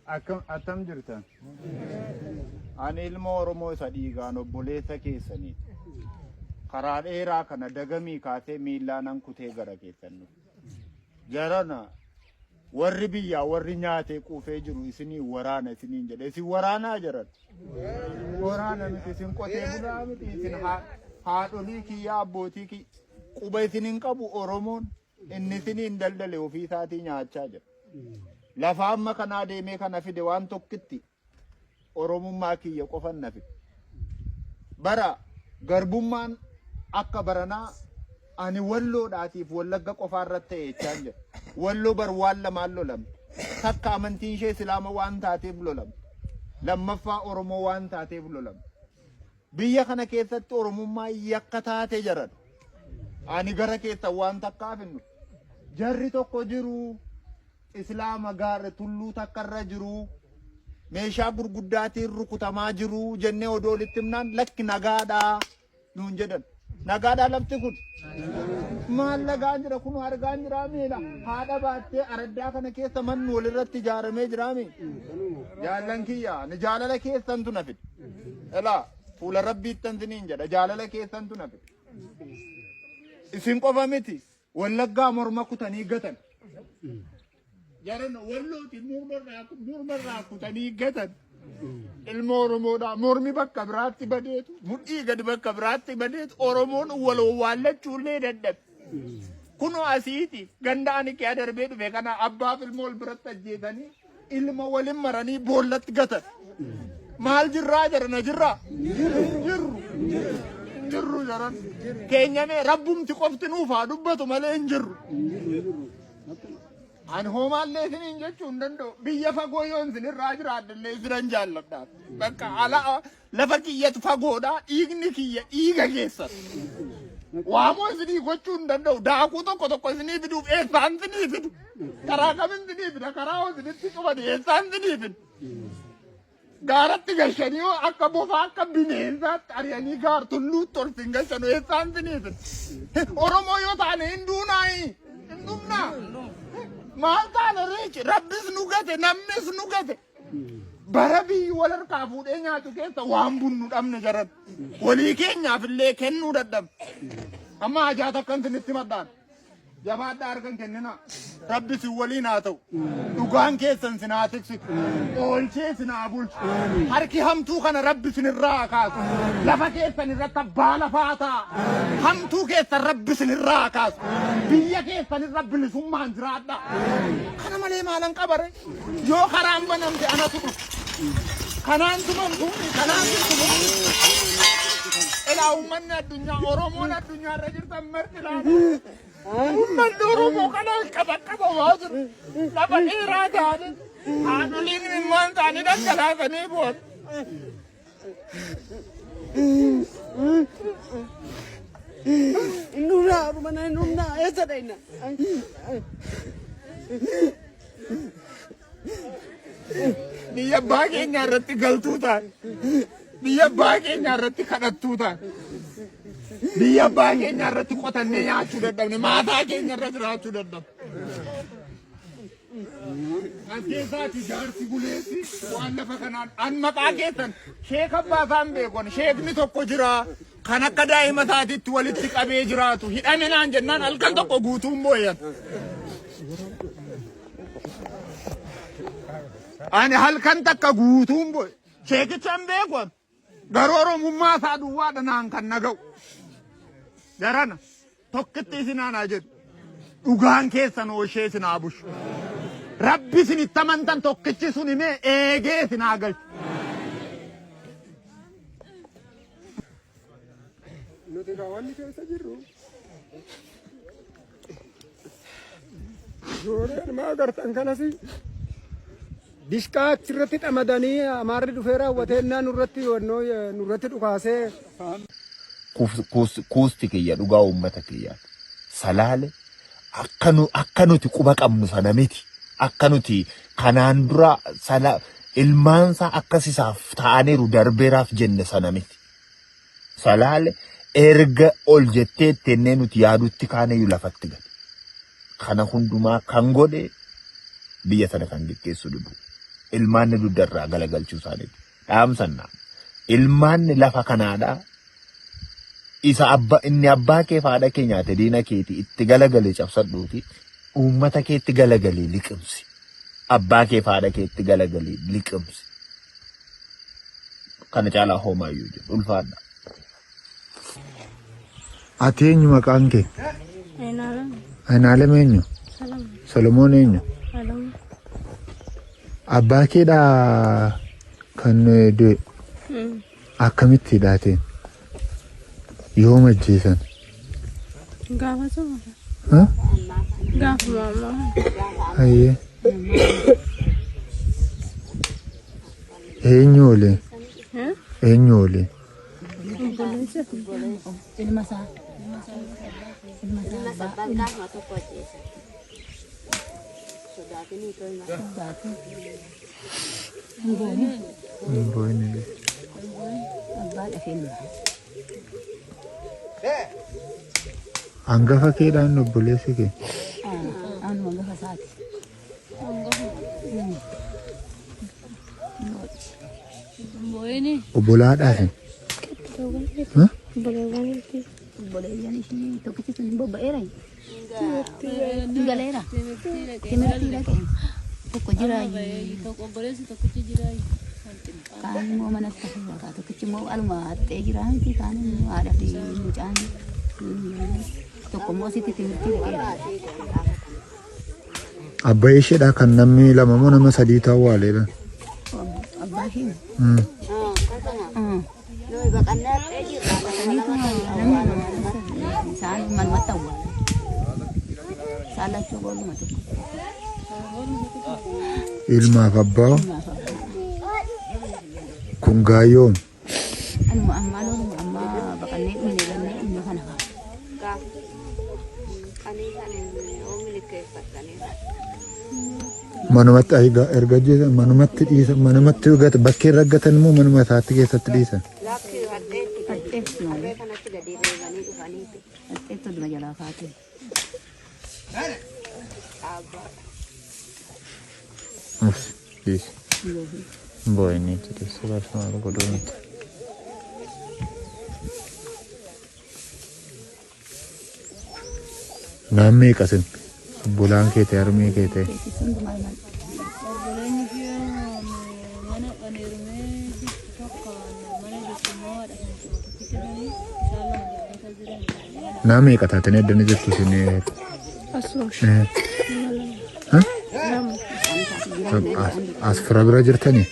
Akkam attam jirtan? Ani ilma Oromoo isa dhiigaan obboleessa keessaniiti. Karaa dheeraa kana dagamii kaasee miillaanan kutee gara keessan dhufe. Jarana warri biyyaa warri nyaatee quufee jiru isinii waraana isiniin jedhe. Isin waraanaa jaran? Waraana miti isin qotee bulaa miti isin haadholii kiyyaa abbootii kiyya quba isin hin qabu Oromoon. Inni isiniin daldale ofii isaatii nyaachaa jira. Lafa amma kanaa deemee kana fide waan tokkitti Oromummaa kiyya qofan na fide. Bara garbummaan akka baranaa ani walloodhaatiif wallagga qofaa irratti ta'e jechaan jira. Walloo bar waan lamaan lolamte. Takka amantiin ishee Islaama waan taateef lolamte. Lammaffaa Oromoo waan taateef lolamte. Biyya kana keessatti Oromummaan yakka taate jaran. Ani gara keessan waan takkaaf hin dhufu. Jarri tokko jiru Islaama gaara tulluu takka irra jiru meeshaa gurguddaatiin rukutamaa jiru jennee odoo walitti himnaan lakki nagaadhaa nuun jedhan. Nagaadhaa lafti kun. Maal nagaan jira kun argaan jira miila. Haadha baattee araddaa kana keessa manni walirratti ijaaramee jira mi. Jaallan kiyya ni jaalala keessantu na fide. Elaa fuula rabbiittan siniin jedha jaalala keessantu na fide. Isin qofa miti wallaggaa morma kutanii gatan. Jaran wallooti mormarraa kutanii gatan. Ilma Oromoodhaa mormi bakka biraatti badeetu mudhii gadi bakka biraatti badeetu Oromoon wal owwaallachuullee dadhabe. Kunoo asiiti ganda ani kee darbee dhufe kana abbaaf ilma wal biratti ajjeesanii ilma walin maranii boollatti gatan. Maal jirraa jarana jirraa? Hin jirru. Hin jirru jaran. Keenyamee rabbumti qofti nuuf haa dubbatu malee hin jirru. Ani hoomaallee isiniin jechuu hin danda'u. Biyya fagoo yoon isinirraa jiraadhellee isinan jaalladha. Bakka ala lafa kiyyatu fagoodha. Dhiigni kiyya dhiiga keessan. Waamoo isinii gochuu hin danda'u. Daakuu tokko tokko isinii fiduuf eessaan isinii fidu? Karaa kamin isinii fida? Karaa hoo isinitti cufani eessaan isinii fidu? Gaaratti gashanii hoo akka bofaa akka bineensaatti ari'anii gaar tulluutti ol sin gashanu eessaan isinii fidu? Oromoo yoo taane hin duunaayi? Hin dhumnaa? Maal taane reechi? Rabbis nu gate, namnis nu gate. Bara biyyi wal harkaa fuudhee nyaatu keessa waan bunnu dhabne jaran. Walii keenyaaf illee kennuu dadhabne. Amma hajaa takkan isinitti madhaan. Jabaadhaa harka hin kenninaa. Rabbi isin waliin haa ta'u. Dhugaan keessan sin haa tiksitu. Oolchee isin haa bulchu. Harki hamtuu kana Rabbi isin irraa haa kaasu. Lafa keessan irratti abbaa lafaa ta'a. Hamtuu keessan Rabbi isin irraa haa kaasu. Biyya keessan irra bilisummaan jiraadhaa. Kana malee maalan qabare? Yoo karaan banamte anatu dhufa. Kanaan tumamtuuni, kanaan tumamtuuni. Ilaa uummanni addunyaa, Oromoon addunyaa irra jirtan marti ilaala. Uummanni Oromoo kanaan qabaqqabamaa jiru. Lafa dheeraa ta'anii haadholiin ilmaan isaanii dhangalaasanii bu'an. Hin dhumna, dhumana hin dhumna, eessa dhayna? Biyya abbaa keenyaa irratti galtuu taane. Biyya abbaa keenyaa irratti kadhattuu taane. Biyya abbaa keenyaa irratti qotannee nyaachuu dadhabne. Maataa keenya irra jiraachuu dadhabne. As keessaati jaarsi buleessi waan lafa kanaan an maqaa keessan sheeka abbaa isaan beekon sheekni tokko jira kan akka daa'ima isaatiitti walitti qabee jiraatu hidhame naan jennaan halkan tokko guutuun booyan. Ani halkan takka guutuun booye sheekicha hin beeku an. Garuu Oromummaa isaa duwwaadha naan kan naga'u. Jarana tokkitti isin aanaa jedhu. Dhugaan keessan ooshee isin haa bushu. Rabbi isin itti amantan tokkichi sun himee eegee isin haa galchu. Nuti egaa wanni keessa jirru ijoolleen maa agartan kanas dishqaa achirratti xamadanii amaarri dhufee raawwatee innaa nurratti wannoo nurratti dhukaasee. Kuusti kiyya dhugaa uummata kiyyaati. Salaale akka nu akka nuti quba qabnu sana miti. Akka nuti kanaan dura sala ilmaansaa akkas isaaf ta'aniiru darbeeraaf jenne sana miti. Salaale erga ol jettee itti nuti yaadutti kaaneyyuu lafatti gale. Kana hundumaa kan godhe biyya sana kan geggeessu dhibu. Ilmaanni dugdarraa galagalchuu isaaniiti. Dhaamsannaa. Ilmaanni lafa kanaadhaa isa abba inni abbaa kee fi haadha kee nyaate diina keeti itti galagalee cabsadhuuti uummata keetti galagalee liqimsi. Abbaa kee fi haadha keetti galagalee liqimsi. Kana caalaa homaayyuu jiru ulfaadha. Ati eenyu maqaan kee? Aynaalam. Aynaalem eenyu? Salaam. Solomoon eenyu? Alamu. Abbaa keedhaa kan du'e akkamitti hidhaateen? Yoom ajjeesan? Gaafa sama. Ha? Gaafuma ammaa. Hayyee. Eenyu oole? Eenyu oole? Obboleessa. Ilma isaa. Ilma isaa abbaa. Sodaatee. Hin boo'in. Hin boo'in. Abbaa dhafee ilma. Hangafa keedhaan obboleessi kee? Anuma hangafa isaati. Obbolaadhaaf. Obboleewwan. Obboleeyyan ishii tokkichi sun hin bobba'eera. Hin galeera. Timirtii dhaqe. Tokko jira. Kaan immoo manatti hafe kaa tokkichi immoo aluma haxxee jira miti kaan immoo haadha fi mucaan tokko immoo asitti timirtii dhaqeera. Abbaa isheedha kan namni lama moo nama sadii ta'u waaleedha. Abbaa ishee. Baqataniituma namni isaan manumatti awwaalan. Isaan lachuu boolluma tokko. Ilmaaf abbaa Ilmaaf abbaa. kun gaayyoom. Anuma ammaa loonuma ammaa baqannee dhumne gannee dhumne kana kaa. Manumatti erga erga ajjeesan manumatti dhiisan manumatti gatan bakkee irra gatan immoo manuma isaatti keessatti dhiisan. Haxxeetti malee. Haxxeetti oduma jalaa kaatee. Obsi dhiisi. Boo'inni itti dhiisi barsa maal godhuu miti. Naan meeqa sin obbolaan kee ta'e harmee kee ta'e. Keessi hundumaa maal. Obboleeyyi kiyya mana kan heerumee jirtu tokko mana jirtu immoo haadha kan tokkicha sanii isaan lama garbata jiran. Naa meeqa taatanii addana jirtu isin? Asuma. Ha? Lama. As fira bira jirtanii?